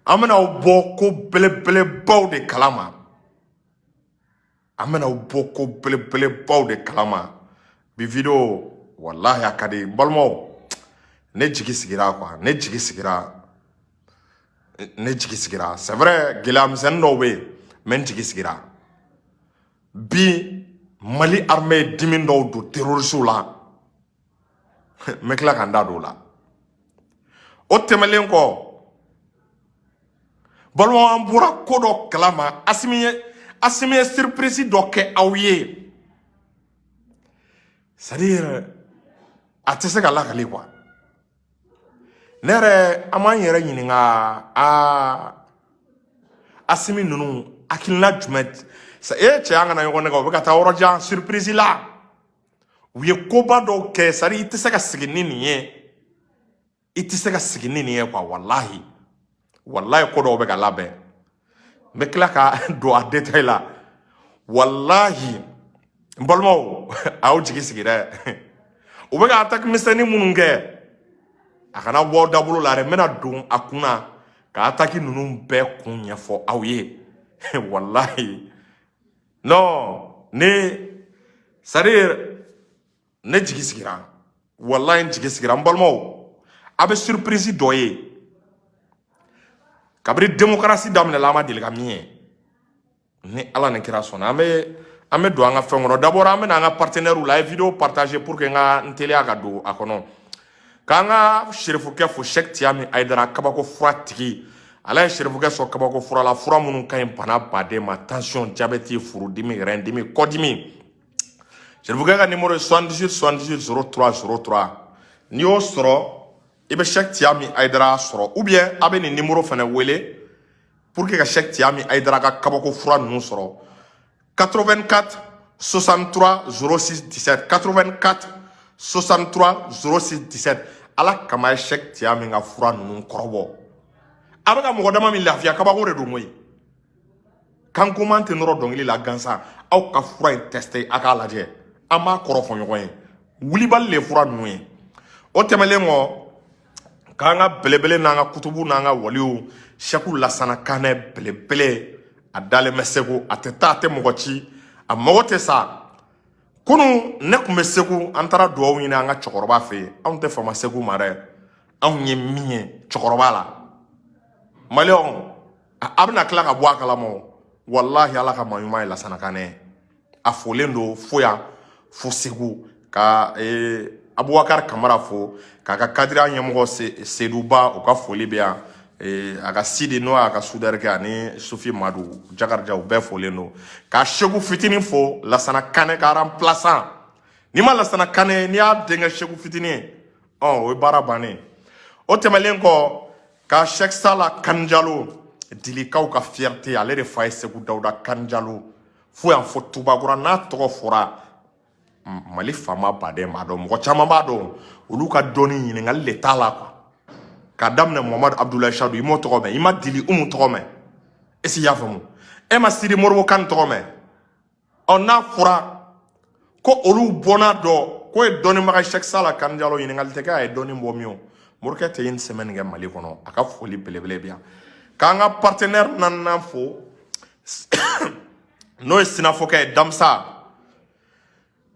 An bɛna aw bɔ ko belebelebaw de kalama. An bɛna aw bɔ ko belebelebaw de kalama. Bi vidéo, walahi, a ka di. N balimaw, ne jigi sigira quoi, ne jigi sigira, ne jigi sigira. C'est vrai, gɛlɛya misɛnnin dɔw bɛ yen, mais n jigi sigira. Bi Mali armée ye dimi dɔw don terroristew la, n bɛ tila ka n da don o la. O tɛmɛnen kɔ, balimaw, an bɔra ko dɔ kalama. Asimi ye surprise dɔ kɛ aw ye, c'est à dire a tɛ se ka lakali quoi. Ne yɛrɛ, an b'an yɛrɛ ɲininka, aa, Asimi ninnu hakilina jumɛn e cɛ? An kana ɲɔgɔn nɛgɛ, u bɛ ka taa yɔrɔ jan surprise la. U ye koba dɔw kɛ, c'est à dire i tɛ se ka sigi ni nin ye, i tɛ se ka sigi ni nin ye quoi. Walahi, walahi, ko dɔw bɛ ka labɛn, n bɛ tila ka don a détail la. Walahi, n balimaw, a y'aw jigi sigi dɛ. U bɛ ka attaque misɛnnin minnu kɛ, a kana bɔ aw dabolo la dɛ. N bɛna don a kun na ka attaque ninnu bɛɛ kun ɲɛfɔ aw ye. Walahi, non, ne, c'est à dire ne jigi sigira, walahi, n jigi sigira. N balimaw, a bɛ surprise dɔ ye kabini démocratie daminɛla, an ma deli ka min ye. Ni Ala ni kira sɔnna, an bɛ don an ka fɛn kɔnɔ. D'abord, an bɛ na an ka partenaire la. A ye vidéo partager pour que n ka n teliya ka don a kɔnɔ, k'an ka serifukɛ fo, Sɛki Tiyami Ayidara, kabako fura tigi. Ala ye serifukɛ sɔn kabako fura la, fura minnu ka ɲi bana baden ma: tension, diabète, furudimi, rein dimi, kɔdimi. Serifukɛ ka numéro ye 78 78 03 03. N'i y'o sɔrɔ, i bɛ Sɛki Tiyami Ayidara sɔrɔ, ou bien a bɛ nin numéro fana wele pour que ka Sɛki Tiyami Ayidara ka kabako fura ninnu sɔrɔ: 84 63 06 17, 84 63 06 17. Ala kama, ye Sɛki Tiyami ka fura ninnu kɔrɔbɔ. A bɛ ka mɔgɔ dama min lafiya, kabako de don koyi. Kankoman tɛ nɔrɔ dɔnkili la gansan. Aw ka fura in tester, a k'a lajɛ, an b'a kɔrɔ fɔ ɲɔgɔn ye. Wulibali le fura ninnu ye. O tɛmɛnen kɔ, k'an ka belebele n'an ka kutubu n'an ka waliw, Sɛku Lasana Kanɛ belebele, a dalen bɛ Segu, a tɛ taa, a tɛ mɔgɔ ci, a mago tɛ sa. Kunun ne tun bɛ Segu, an taara dugawu ɲini an ka cɛkɔrɔba fɛ yen. Anw tɛ fama Segu ma dɛ, anw ye min ye cɛkɔrɔba la, maliyɛnw, a bɛna tila ka bɔ a kalama o. Walahi, Ala ka maa ɲuman ye Lasana Kanɛ, a folen don fo yan fo Segu. Ka Abubakar Kamara fo, k'a ka kadiriya ɲɛmɔgɔ Seduba, o ka foli bɛ yan. A ka Sidi, n'o y'a ka soudeur kɛ, ani Sufi Madu Jakarija, u bɛɛ folen don. Ka Segu fitinin fo, Lasana Kanɛ ka remplaçant. N'i ma Lasana Kanɛ, n'i y'a denkɛ Segu fitinin ye, ɔ, o ye baara bannen. O tɛmɛnen kɔ, ka Sɛk Sala Kanjalo, Dilikaw ka fierté, ale de fa ye Segu Dawuda Kanjalo, fo yan fo Tubakura. N'a tɔgɔ fɔra, Mali faama baden b'a dɔn, mɔgɔ caman b'a dɔn. Olu ka dɔnni, ɲininkali de t'a la quoi. K'a daminɛ Muhamadu Abudulayi Sadu, i m'o tɔgɔ mɛn? I ma Dili Umu tɔgɔ mɛn? Est ce que i y'a faamu? E ma Sidi Moribo Kan tɔgɔ mɛn? Ɔ, n'a fɔra ko olu bɔnna dɔ k'o ye dɔnnibaga, Sɛk Sala Kanjalo, ɲininkali tɛ kɛ a ye dɔnni bɔ min. O morikɛ tɛ une semaine kɛ Mali kɔnɔ, a ka foli belebele bɛ yan. K'an ka partenaire naaninan fo, n'o ye sinafɔkɛ ye, Damisa.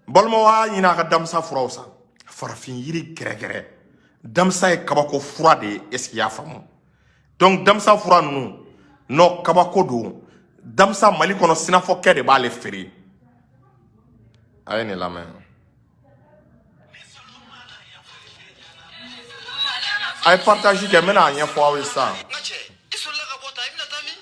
Balimaw y'a ɲini a ka Damisa furaw san, farafin yiri gɛrɛgɛrɛ. Damisa ye kabako fura de ye, est ce que i y'a faamu? Donc Damisa fura ninnu nɔ, kabako don. Damisa, Mali kɔnɔ, sinafɔkɛ de b'ale feere. A ye nin lamɛn, a ye partage kɛ, n bɛna a ɲɛfɔ aw ye sisan. N ka cɛ, i solila ka bɔ ta, i bɛna taa min?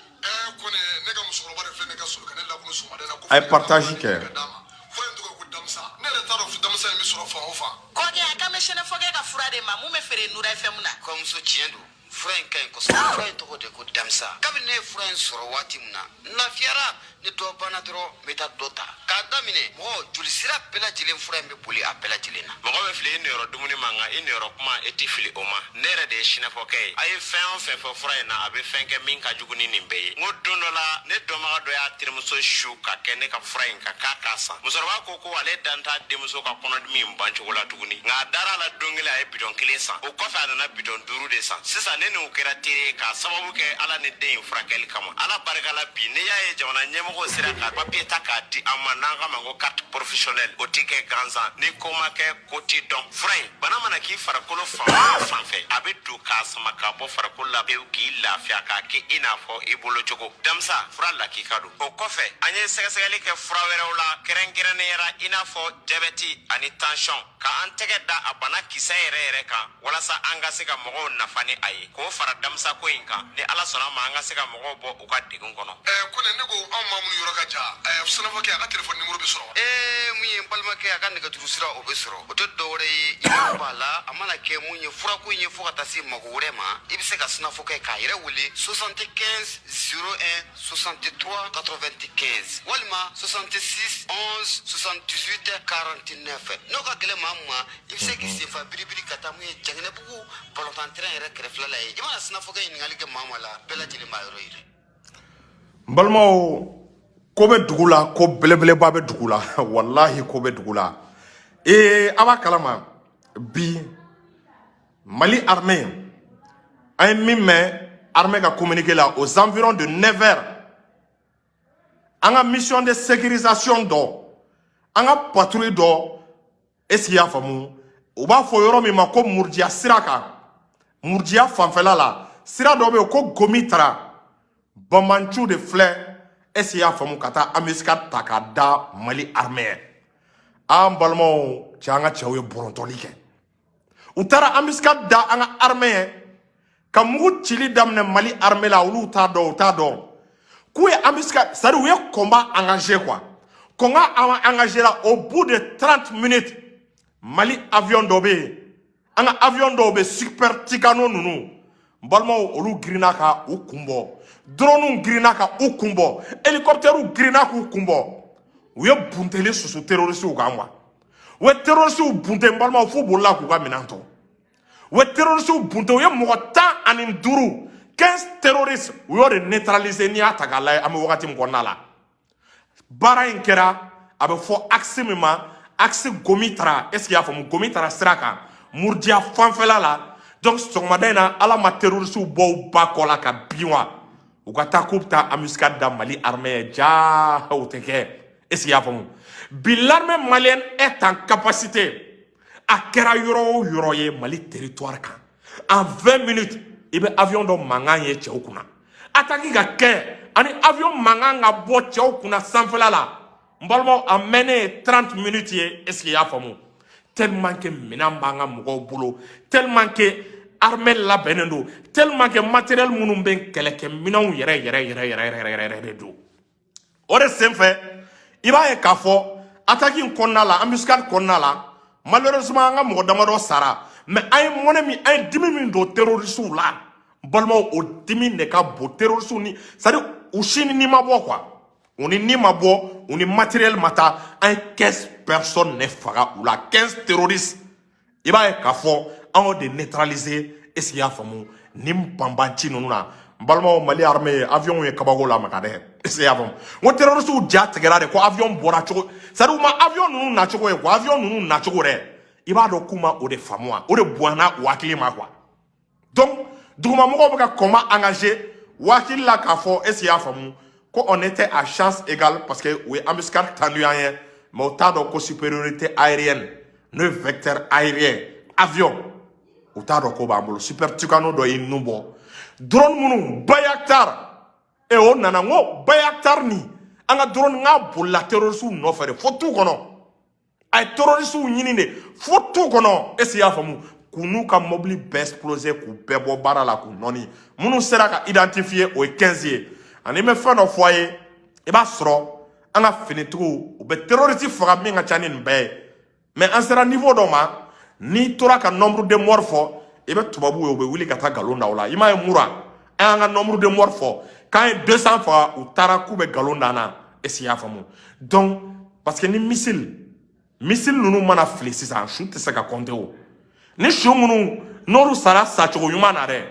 Kɔni, ne ka musokɔrɔba de filɛ, ne ka sɔrɔ ka ne lakunu sɔgɔmada in na ko A ye partage kɛ. ka d'a ma. Fura in tɔgɔ ko Damisa. Ne yɛrɛ t'a dɔn Damisa in bɛ sɔrɔ fan o fan. Kɔkɛ, a kan bɛ sɛnɛfɔkɛ ka fura de ma mun bɛ feere Nura FM na. Kɔmuso, tiɲɛ don, fura in ka ɲi kosɛbɛ. Fura in tɔgɔ de ko Damisa. Kabini ne ye fura in sɔrɔ waati min na, n lafiyara. Ni dɔ banna dɔrɔn, n bɛ taa dɔ ta k'a daminɛ. Mɔgɔ joli sira bɛɛ lajɛlen, fura in bɛ boli a bɛɛ lajɛlen na. Mɔgɔ bɛ fili i niyɔrɔ dumuni ma, nka i niyɔrɔ kuma, e tɛ fili o ma. Ne yɛrɛ de ye sinafɔkɛ ye. A ye fɛn o fɛn fɔ fura in na, a bɛ fɛn kɛ min ka jugu ni nin bɛɛ ye. N ko don dɔ la, ne dɔnbaga dɔ y'a terimuso su ka kɛ ne ka fura in kan k'a k'a san. Musokɔrɔba ko ko ale dan t'a denmuso ka kɔnɔdimi in ban cogo la tuguni, nka a dara a la. Don kelen, a ye bidɔn kelen san. O kɔfɛ, a nana bidɔn duuru de san. Sisan ne n'u kɛra teri ye k'a sababu kɛ Ala ni den in furakɛli kama. Ala barika la, bi n'i y'a ye jamana ɲɛmɔgɔw sera ka papiye ta k'a di an ma, n'an k'a ma ko carte professionnelle, o ti kɛ gansan. Ni ko ma kɛ, ko ti dɔn. Fura in, bana mana k'i farikolo fan o fan fɛ, a bɛ don k'a sama k'a bɔ farikolo la pewu, k'i lafiya, k'a kɛ i n'a fɔ i bolo cogo. Damisa fura lakika don. O kɔfɛ, an ye sɛgɛsɛgɛli kɛ fura wɛrɛw la, kɛrɛnkɛrɛnnenya la i n'a fɔ jabɛti ani tansiyɔn, ka an tɛgɛ da a bana kisɛ yɛrɛ yɛrɛ kan, walasa an ka se ka mɔgɔw nafa ni a ye, k'o fara damisako in kan. Ni Ala sɔnna ma, an ka se ka mɔgɔw bɔ u ka degun kɔnɔ. Kone, ne ko anw maa minnu yɔrɔ ka jan, sɛnɛfɔkɛ, a ka telefɔni nimoro bɛ sɔrɔ wa? Ee, mun ye n balimakɛ, a ka nɛgɛjuru sira, o bɛ sɔrɔ. O tɛ dɔwɛrɛ ye, i mago b'a la, a mana kɛ mun ye, furako in ye, fo ka taa se mago wɛrɛ ma, i bɛ se ka sinafɔkɛ k'a yɛrɛ wele 75 01 63 95 walima 66 11 78 49. N'o ka gɛlɛn maa min ma, i bɛ se k'i senfa biribiri ka taa mun ye, Jɛngɛnɛbugu balontan terrain yɛrɛ kɛrɛfɛla la ye. I mana sinafɔkɛ ɲininkali kɛ maa ma la, bɛɛ lajɛlen b'a yɔrɔ yira. N balimaw, ko bɛ dugu la, ko belebeleba bɛ dugu la, walahi, ko bɛ dugu la. Ee, a b'a kalama bi, Mali armée, an ye min mɛn armée ka communiqué la, aux environs de 9 heures, an ka mission de sécurisation dɔ, an ka patrouille dɔ, est ce que i y'a faamu, u b'a fɔ yɔrɔ min ma ko Murujiya sira kan, Murujiya fanfɛla la, sira dɔ bɛ yen ko Gomitara, banbanciw de filɛ, est ce que i y'a faamu, ka taa embuscade ta k'a da Mali armée ye. An balimaw, cɛ, an ka cɛw ye bɔrɔntɔli kɛ. U taara embuscade da an ka armée ye, ka mugu cili daminɛ Mali armée la. Olu t'a dɔn, u t'a dɔn k'u ye embuscade, c'est à dire u ye combat engagé quoi. Combat engagé la, au bout de 30 minutes, Mali avion dɔ bɛ yen, an ka avion dɔw bɛ, Super Tucano ninnu, n balimaw, olu girinna ka u kun bɔ, drone girinna ka u kun bɔ, hélicoptère girinna k'u kun bɔ. U ye bunteli susu terroristew kan quoi. U ye terroristew bunte, n balimaw, f'u bolila k'u ka minɛn to. U ye terroristew bunte, u ye mɔgɔ 15, 15 terroristes, u y'o de neutraliser. N'i y'a ta k'a lajɛ, an bɛ wagati min kɔnɔna la, baara in kɛra, a bɛ fɔ axe min ma, axe Gomitara, est ce que i y'a faamu, Gomitara sira kan, Murujiya fanfɛla la. Donc sɔgɔmada in na, Ala ma terroristew bɔ u ba kɔ la ka bin wa, u ka taa k'u bɛ taa embuscade da Mali armée ye, jaa, o tɛ kɛ. Est ce que i y'a faamu, bi l'armée malienne est en capacité, a kɛra yɔrɔ o yɔrɔ ye Mali territoire kan, en 20 minutes, i bɛ avion dɔ mankan ye cɛw kunna, attaque ka kɛ ani avion mankan ka bɔ cɛw kunna sanfɛla la. N balimaw, a mɛnnen ye 30 minutes ye. Est ce que i y'a faamu, tellement que minɛn b'an ka mɔgɔw bolo, tellement que armée labɛnnen don, tellement que matériel minnu bɛ, kɛlɛkɛminɛnw yɛrɛ yɛrɛ yɛrɛ yɛrɛ yɛrɛ yɛrɛ yɛrɛ de don. O de senfɛ, i b'a ye k'a fɔ attaque in kɔnɔna la, embuscade kɔnɔna la, malheureusement, an ka mɔgɔ damadɔ sara, mais an ye mɔnɛ min, an ye dimi min don terroristew la, n balimaw, o dimi de ka bon. Terroristew ni, c'est à dire u si ni ni ma bɔ quoi, u ni ni ma bɔ, u ni matériel ma taa. An ye 15 personnes de faga u la, 15 terroristes. I b'a ye k'a fɔ an y'o de neutraliser. Est ce que i y'a faamu, nin banbanci ninnu na, n balimaw, Mali armée avion ye kabako lamaga dɛ. Est ce que i y'a faamu, n ko terroristew ja tigɛra de, ko avion bɔra cogo, c'est à dire u ma avion ninnu nacogo ye quoi. Avion ninnu nacogo dɛ, i b'a dɔn k'u ma o de faamu wa, o de bonyana u hakili ma quoi. Donc dugumamɔgɔw bɛ ka combat engagé u hakili la k'a fɔ, est ce que i y'a faamu, ko on était à chance égale parce que u ye embuscade tendu an ye, mais u t'a dɔn ko supériorité aérienne, n'o ye vecteur aérien, avion, u t'a dɔn ko b'an bolo. Super Tucano dɔ y'i nun bɔ, drone minnu, Bayaktar e, o nana. N ko Bayaktar nin, an ka drone n k'a bolila terroristew nɔfɛ de fo tu kɔnɔ. A ye terroristew ɲini de fo tu kɔnɔ. Est ce que i y'a faamu, k'u n'u ka mobili bɛɛ exploser, k'u bɛɛ bɔ baara la, k'u nɔni. Minnu sera ka identifier, o ye 15 ye. Ani n bɛ fɛn dɔ fɔ a ye, i b'a sɔrɔ an ka finitigiw, u bɛ terroriste faga min ka ca ni nin bɛɛ ye, mais an sera niveau dɔ ma, n'i tora ka nombre de morts fɔ, i bɛ tubabuw ye, u bɛ wuli ka taa nkalon da o la. I m'a ye, Mura, an y'an ka nombre de morts fɔ k'an ye 200 faga, u taara k'u bɛ nkalon da an na. Est ce que i y'a faamu? Donc parce que ni missile ninnu mana fili sisan, su tɛ se ka compter. O ni su minnu n'olu sara sacogo ɲuman na dɛ,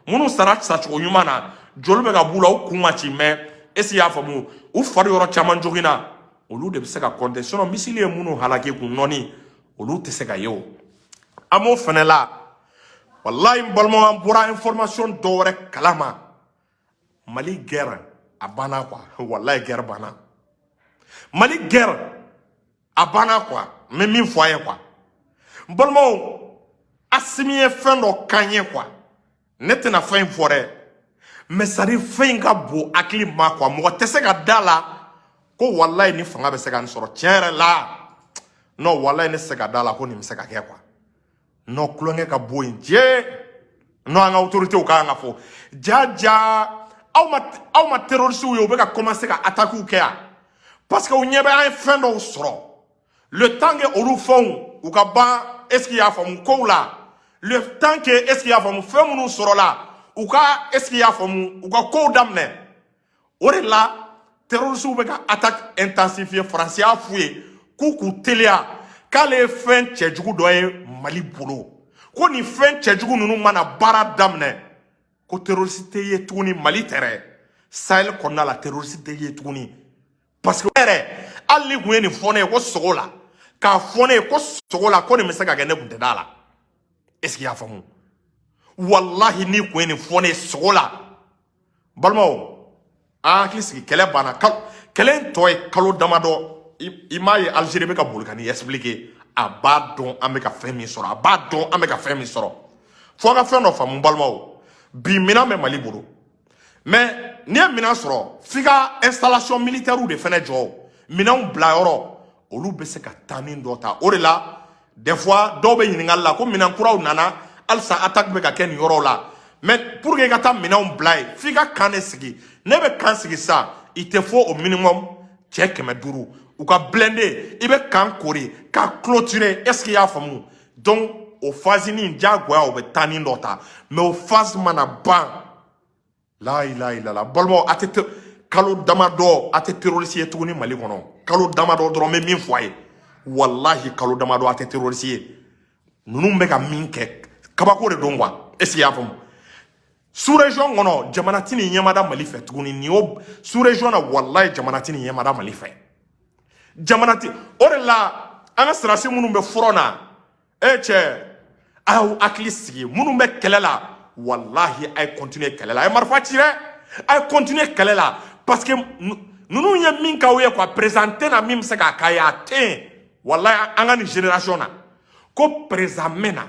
minnu sara sacogo ɲuman na, joli bɛ ka b'u la, u kun ma ci, mais est ce que i y'a faamu, u fari yɔrɔ caman joginna, olu de bɛ se ka compter. Sinon missile ye minnu halaki k'u nɔni, olu tɛ se ka ye. O an b'o fɛnɛ la. Walayi, n balimaw, an bɔra information dɔ wɛrɛ kalama. Mali guerre a banna quoi. Walayi, guerre banna. Mali guerre a banna quoi. N bɛ min fɔ a ye quoi, n balimaw, Asimi ye fɛn dɔ k'an ye quoi. Ne tɛna fɛn in fɔ dɛ, mais c'est à dire fɛn in ka bon hakili ma quoi. Mɔgɔ tɛ se ka da la ko walayi ni fanga bɛ se ka nin sɔrɔ tiɲɛ yɛrɛ la. Non, walayi, ne tɛ se ka da la ko nin bɛ se ka kɛ quoi. Non, kulonkɛ ka bɔ yen jɛ. Non, an ka autorités ka kan ka fɔ ja ja. Aw ma terroristes ye, u bɛ ka commencer ka attaques kɛ yan, parce que u ɲɛ bɛ an ye fɛn dɔw sɔrɔ. Le temps que olu fɛnw u ka ban, est ce que i y'a faamu kow la? Le temps que, est ce que i y'a faamu, fɛn minnu sɔrɔla u ka, est ce que i y'a faamu, u ka kow daminɛ. O de la terroristes bɛ ka attaque intensifier. Faransi y'a f'u ye k'u teliya, k'ale ye fɛn cɛjugu dɔ ye Mali bolo, ko nin fɛn cɛjugu ninnu mana baara daminɛ, ko terroriste tɛ ye tuguni Mali tɛ dɛ, Sahel kɔnɔna la, terroriste tɛ ye tuguni. Parce que yɛrɛ, hali ni kun ye nin fɔ ne ye ko sogo la, k'a fɔ ne ye ko sogo la, ko nin bɛ se ka kɛ, ne kun tɛ da la. Est ce que i y'a faamu? Walahi, n'i kun ye nin fɔ ne ye sogo la. Balimaw, an hakili sigi, kɛlɛ banna. Kalo kɛlɛ in tɔ ye kalo damadɔ. I m'a ye Algérie bɛ ka boli ka n'i expliquer. A b'a dɔn an bɛ ka fɛn min sɔrɔ, a b'a dɔn an bɛ ka fɛn min sɔrɔ. Fo an ka fɛn dɔ faamu, balimaw. Bi minɛn bɛ Mali bolo, mais n'i ye minɛn sɔrɔ, f'i ka installation militaire de fɛnɛ jɔ, minɛnw bila yɔrɔ. Olu bɛ se ka taa ni dɔ ta. O de la, des fois, dɔw bɛ ɲininkali la ko minɛn kuraw nana, halisa attaque bɛ ka kɛ nin yɔrɔw la. Mais pour que i ka taa minɛnw bila yen, f'i ka camp de sigi. Ne bɛ camp sigi sisan, i tɛ fɔ au minimum cɛ 500, u ka blindé, i bɛ camp kori ka clôturer. Est ce que i y'a faamu? Donc o phase ni diyagoya, o bɛ taa ni dɔ ta. Mais o phase mana ban, la ilaha illallah, balimaw, a tɛ kalo damadɔ, a tɛ terroriste ye tuguni Mali kɔnɔ. Kalo damadɔ dɔrɔn, n bɛ min fɔ a ye, walahi, kalo damadɔ, a tɛ terroriste ye. Ninnu bɛ ka min kɛ, kabako de don quoi. Est ce que i y'a faamu? Sous région kɔnɔ, jamana ti nin ɲɛmada Mali fɛ tuguni. Nin y'o sous région na, walahi, jamana ti nin ɲɛmada Mali fɛ, jamana ti. O de la, an ka sirasi minnu bɛ front na, e cɛ, a y'aw hakili sigi. Minnu bɛ kɛlɛ la, walahi, a ye continuer kɛlɛ la. A ye marifa ci dɛ, a ye continuer kɛlɛ la, parce que ninnu ye min k'aw ye quoi, président tɛ na min bɛ se k'a k'a ye. A tɛ yen, walahi. An ka nin génération na, ko président mɛn na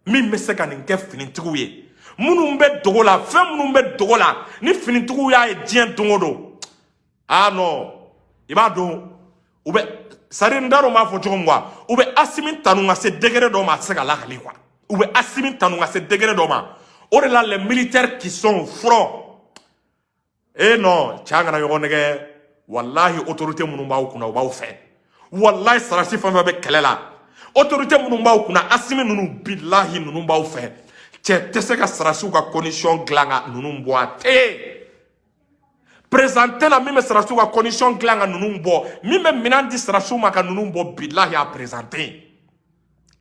min bɛ se ka nin kɛ finitigiw ye, minnu bɛ dogo la, fɛn minnu bɛ dogo la, ni finitigiw y'a ye diɲɛ don o don, ah non, i b'a dɔn u bɛ, c'est à dire n t'a dɔn n b'a fɔ cogo min quoi. U bɛ Asimi tanu ka se degré dɔ ma, a tɛ se ka lakali quoi. U bɛ Asimi tanu ka se degré dɔ ma. O de la, les militaires qui sont au front, eh non, cɛ, an kana ɲɔgɔn nɛgɛ. Walahi, autorité minnu b'aw kunna, u b'aw fɛ. Walahi, sarasi fɛn fɛn bɛ kɛlɛ la, autorité minnu b'aw kunna, Asimi ninnu, bilahi, ninnu b'aw fɛ. Cɛ tɛ se ka sarasiw ka condition dilan ka ninnu bɔ, a tɛ yen. Président tɛ na min bɛ sarasiw ka condition dilan ka ninnu bɔ, min bɛ minɛn di sarasiw ma ka ninnu bɔ. Bilahi, a président tɛ yen.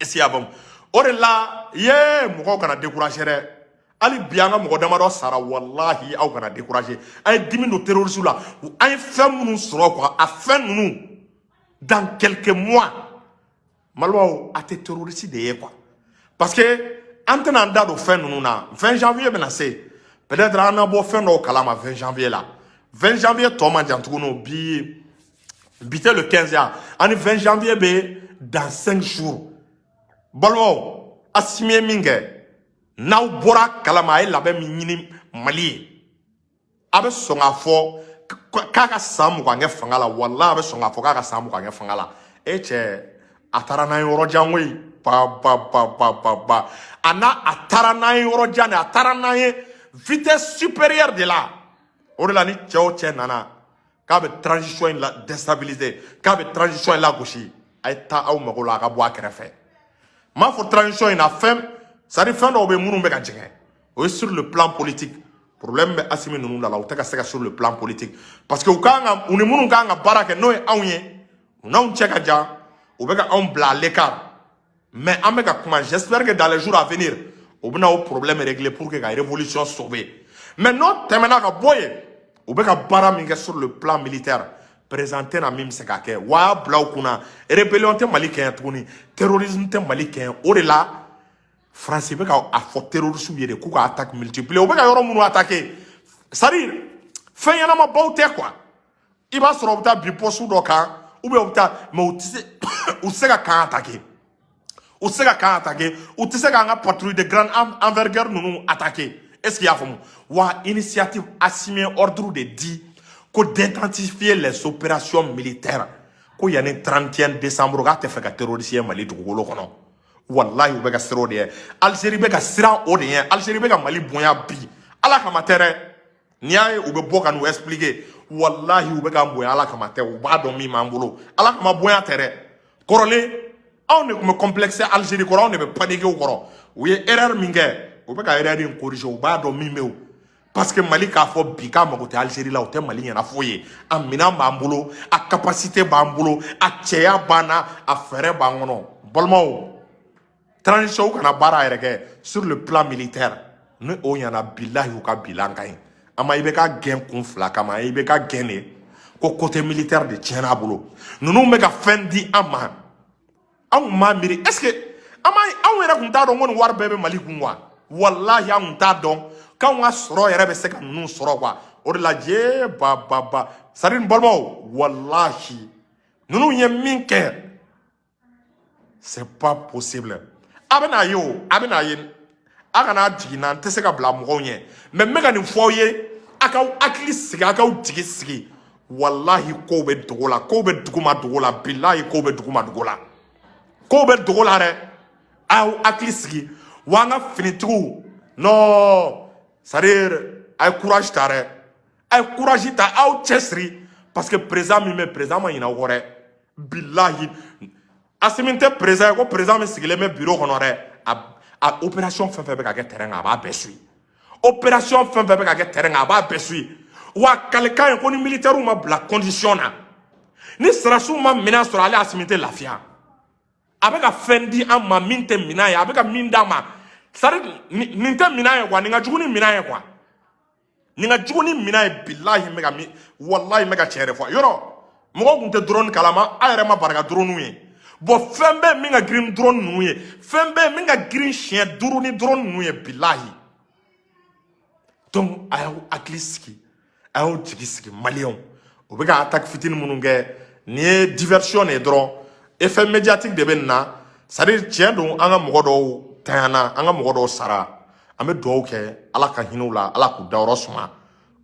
Est ce que i y'a faamu? O de la ye, mɔgɔw kana décourager dɛ. Hali bi, an ka mɔgɔ damadɔ sara. Walahi, aw kana décourager. An ye dimi don terroriste la, an ye fɛn minnu sɔrɔ quoi, a fɛn ninnu, dans quelques mois, malibaw, a tɛ terroriste de ye quoi. Parce que an tɛna an da don fɛn ninnu na. 20 janvier bɛna se, peut-être an na bɔ fɛn dɔw kalama 20 janvier la. 20 janvier tɔ man jan tuguni. Bi, bi tɛ le 15 yan, ani 20 janvier bɛ dans 5 jours. Balimaw, Asimi ye min kɛ, n'aw bɔra kalama, a ye labɛn min ɲini Mali ye, a bɛ sɔn k'a fɔ k'a ka san 20 kɛ fanga la. Walahi, a bɛ sɔn k'a fɔ k'a ka san 20 kɛ fanga la. E cɛ, a taara n'an ye yɔrɔ jan koyi. Ba ba ba ba ba ba, a n'a a taara n'an ye yɔrɔ jan de, a taara n'an ye vitesse supérieure de la. O de la, ni cɛ o cɛ nana k'a bɛ transition in la déstabiliser, k'a bɛ transition in lagosi, a ye taa aw mago la, a ka bɔ a kɛrɛfɛ. N m'a fɔ transition in na fɛn, c'est à dire fɛn dɔw bɛ yen minnu bɛ ka jɛngɛ, o ye sur le plan politique. Problème bɛ Asimi ninnu la, u tɛ ka se ka sur le plan politique, parce que u kan ka, u ni minnu kan ka baara kɛ, n'o ye anw ye, u n'anw cɛ ka jan, u bɛ ka anw bila à l'écart. Mais an bɛ ka kuma, j'espère que dans les jours à venir, u bɛna o problème régler pour que ka révolution sauver. Mais n'o tɛmɛna ka bɔ yen, u bɛ ka baara min kɛ sur le plan militaire, président tɛ na min bɛ se k'a kɛ. Wa a y'a bila u kunna, rébellion tɛ Mali kɛɲɛ tuguni, terrorisme tɛ Mali kɛɲɛ. O de la, Faransi bɛ ka a fɔ terroristes ye de k'u ka attaque multiplier. U bɛ ka yɔrɔ minnu attaquer, c'est à dire fɛn ɲɛnamabaw tɛ quoi. I b'a sɔrɔ u bɛ taa bi poste dɔ kan ou bien u bɛ taa, mais u tɛ se ka camp attaquer, u tɛ se ka camp attaquer, u tɛ se k'an ka patrouille de grande envergure ninnu attaquer. Est ce qu'il y'a faamu wa? Initiative Assimi ordre de di ko d'intensifier les opérations militaires, ko yanni 31 décembre k'a tɛ fɛ ka terroriste ye Mali dugukolo kɔnɔ. Walahi, u bɛ ka siran o de ɲɛ. Algérie bɛ ka siran o de ɲɛ. Algérie bɛ ka Mali bonya bi, Ala kama tɛ dɛ. N'i y'a ye u bɛ bɔ ka n'u expliquer, walahi, u bɛ k'an bonya Ala kama tɛ. U b'a dɔn min b'an bolo. Ala kama bonya tɛ dɛ. Kɔrɔlen anw de tun bɛ complexe Algérie kɔrɔ, anw de bɛ paniquer u kɔrɔ. U ye erreur min kɛ, u bɛ ka erreur in corriger. U b'a dɔn min bɛ yen, parce que Mali k'a fɔ bi k'a mago tɛ Algérie la, o tɛ Mali ɲɛna foyi ye. A minɛn b'an bolo, a capacité b'an bolo, a cɛya b'an na, a fɛɛrɛ b'an kɔnɔ. Balimaw, transition, u kana baara yɛrɛ kɛ sur le plan militaire. Ni o ɲɛna, bilahi, u ka bilan ka ɲi. A ma i bɛ ka gɛn kun fila kama, i bɛ ka gɛn de ko côté militaire de tiɲɛna a bolo. Ninnu bɛ ka fɛn di an ma, anw m'a miiri. Est ce que an ma, anw yɛrɛ tun t'a dɔn ko nin wari bɛɛ bɛ Mali kun wa? Walahi, an tun t'a dɔn k'anw ka sɔrɔ yɛrɛ bɛ se ka ninnu sɔrɔ quoi. O de la jee ba ba ba, c'est à dire n balimaw, walahi, ninnu ye min kɛ, c'est pas possible. A bɛna ye o, a bɛna ye. A kana jigin na, n tɛ se ka bila mɔgɔw ɲɛ, mais n bɛ ka nin fɔ aw ye, a k'aw hakili sigi, a k'aw jigi sigi. Walahi, kow bɛ dogo la, kow bɛ duguma dogo la. Bilahi, kow bɛ duguma dogo la, kow bɛ dogo la dɛ. A y'aw hakili sigi wa. An ka finitigiw, non, c'est à dire a ye courage ta dɛ, a ye courage ta, aw cɛ siri, parce que président min bɛ, président ma ɲinɛ aw kɔ dɛ. Bilahi, Asimi tɛ président ye ko président min sigilen bɛ bureau kɔnɔ dɛ. A opération fɛn fɛn bɛ ka kɛ terrain kan, a b'a bɛɛ suit. Opération fɛn fɛn bɛ ka kɛ terrain kan, a b'a bɛɛ suit. Wa kalikan ye ko ni militaire ma bila condition na, ni sɔrɔdasiw ma minɛn sɔrɔ, ale Asimi tɛ lafiya. A bɛ ka fɛn di an ma min tɛ minɛn ye, a bɛ ka min d'an ma, c'est à dire nin tɛ minɛn ye quoi. Nin ka jugu ni minɛn ye quoi, nin ka jugu ni minɛn ye. Bilahi, n bɛ ka min, walahi, n bɛ ka tiɲɛ de fɔ. Yɔrɔ mɔgɔw tun tɛ drone kalama, a yɛrɛ ma barika drone ye. Bon, fɛn bɛ min ka girin drone ninnu ye, fɛn bɛ min ka girin siɲɛ 5 ni drone ninnu ye, bilahi. Donc a y'aw hakili sigi, a y'aw jigi sigi, maliyɛnw. U bɛ ka attaque fitinin minnu kɛ nin ye, diversion de ye dɔrɔn, effet médiatique de bɛ nin na. C'est à dire tiɲɛ don, an ka mɔgɔ dɔw tanyana, an ka mɔgɔ dɔw sara. An bɛ dugawu kɛ, Ala ka hinɛ u la, Ala k'u dayɔrɔ suma.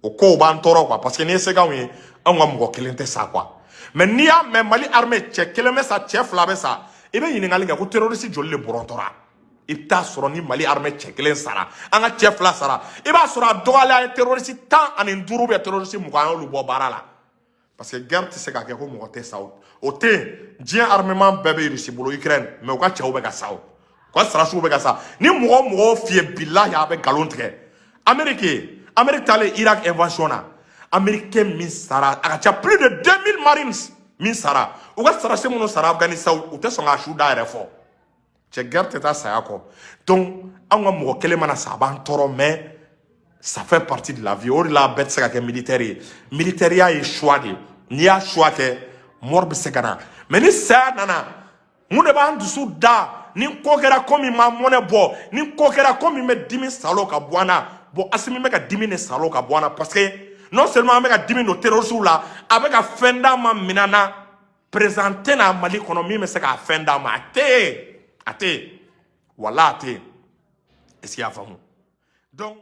O kow b'an tɔɔrɔ quoi, parce que n'i ye se k'anw ye, anw ka mɔgɔ kelen tɛ sa quoi. Mais n'i y'a mɛn Mali armée cɛ kelen bɛ sa, cɛ fila bɛ sa, i bɛ ɲininkali kɛ ko terroriste joli de bɔrɔntɔra. I bɛ taa sɔrɔ ni Mali armée cɛ kelen sara, an ka cɛ fila sara, i b'a sɔrɔ a dɔgɔyalen a ye terroriste 15 bɛ terroriste 20, an y'olu bɔ baara la. Parce que guerre tɛ se ka kɛ ko mɔgɔ tɛ sa, o tɛ yen. Diɲɛ armement bɛɛ bɛ Russie bolo, Ukraine, mais u ka cɛw bɛ ka sa, o u ka sɔrɔdasiw bɛ ka sa. Ni mɔgɔ o mɔgɔ fiyɛ, bilahi, a bɛ nkalon tigɛ. Amérique, Amérique taalen Irak invasion na, américain min sara, a ka ca plus de 2000 marines min sara. U ka sɔrɔdasi minnu sara Afghanistan, u tɛ sɔn k'a su da yɛrɛ fɔ. Cɛ, guerre tɛ taa saya kɔ. Donc anw ka mɔgɔ kelen mana sa, a b'an tɔɔrɔ, mais ça fait partie de la vie. O de la bɛɛ tɛ se ka kɛ militaire ye. Militaire ya ye choix de ye. N'i y'a choix kɛ, mort bɛ se ka na, mais ni saya nana, mun de b'an dusu da? Ni ko kɛra ko min m'an mɔnɛ bɔ, ni ko kɛra ko min bɛ dimi salo ka bɔ an na. Bon, Asimi bɛ ka dimi de salo ka bɔ an na, parce que non seulement an bɛ ka dimi don terroriste la, a bɛ ka fɛn d'an ma minɛn na, président tɛ na Mali kɔnɔ min bɛ se k'a fɛn d'an ma. A tɛ yen, a tɛ yen, wala a tɛ yen. Est ce que i y'a faamu? Donc